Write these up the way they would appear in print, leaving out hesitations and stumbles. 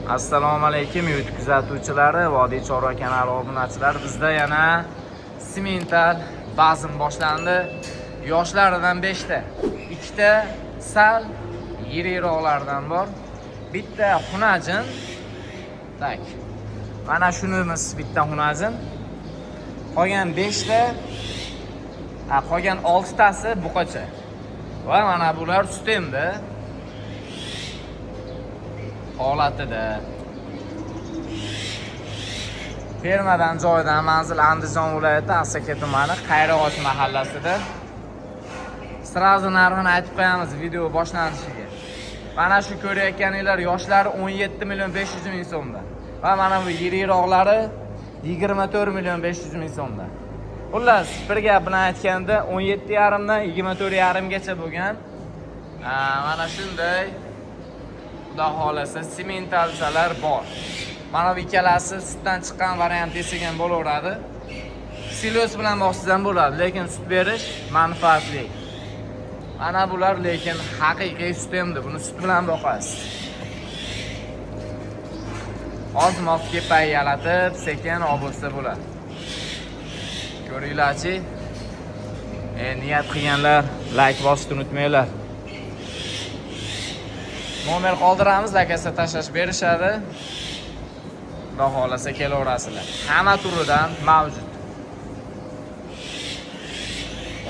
Assalomu alaykum, YouTube kuzatuvchilari, Vodiy Chorva kanali obunachilari. Bizda yana simental bazm boshlandi. Yoshlaridan 5 ta, ikkita sal yirikroqlardan bor. Bitta xunajin. Так. Mana shunimiz bitta xunajin. Qolgan 5 ta, qolgan 6 tasi buqacha. Va mana bular sut endi holatida. Fermadan joyidan manzil Andijon viloyati, Asaka tumani, Qayrag'och mahallasida. Сразу narxini aytib qo'yamiz video boshlanishiga. Mana shu ko'rayotganinglar yoshlari 17 million 500 ming so'mdan. Va mana bu yirikroqlari 24 million 500 ming so'mdan. Xullas, bir gap bilan aytganda, 17,5 dan 24,5 gacha bo'lgan. Mana shunday, Xudo xohlasa, simentalchalar bor. Mana bu ikkalasi sutdan chiqqan variant desak ham bo'laveradi. Silos bilan boqsangiz ham bo'ladi, lekin sut berish manfaatli. Mana bular lekin haqiqiy sut endi, buni sut bilan boqasiz. Ozmoq kepay yalatib, sekin olib bo'lsa bo'ladi. Ko'ringlarchi. Niyat qilganlar like bosishni unutmanglar. Nomer qoldiramiz, lakasa tashlash berishadi. Xudo xohlasa, kelaverasizlar. Hamma turidan mavjud.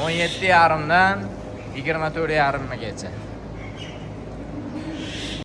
17,5 dan 24,5 gacha.